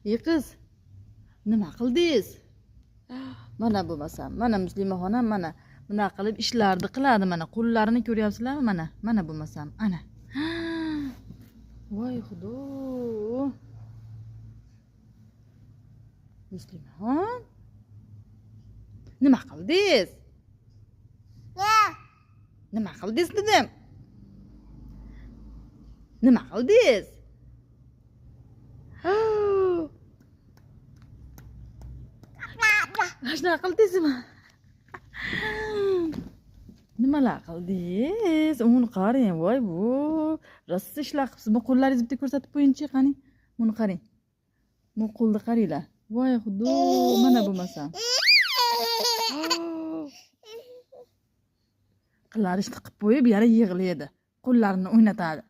Ey qiz, nima qildingiz? Mana bo'lmasam, mana Muslimaxon ham mana bunaqa qilib ishlarni qiladi mana. Qo'llarini ko'ryapsizlarmi mana? Mana bo'lmasam, ana. Voy Xudo. Muslimaxon. Nima qildingiz? Nima qildingiz dedim? Nima qildingiz? Shunaqa qildingizmi? Nimalar qildingiz? Uni qarang, voy bu. Rosa ishlar qilibsiz. Bu qo'llaringizni bitta ko'rsatib qo'yingchi, qani. Buni qarang. Bu qo'lni qaranglar. Voy Xudo, mana bo'lmasa. Qilar ishni qilib qo'yib, yana yig'laydi. Qo'llarini o'ynatadi.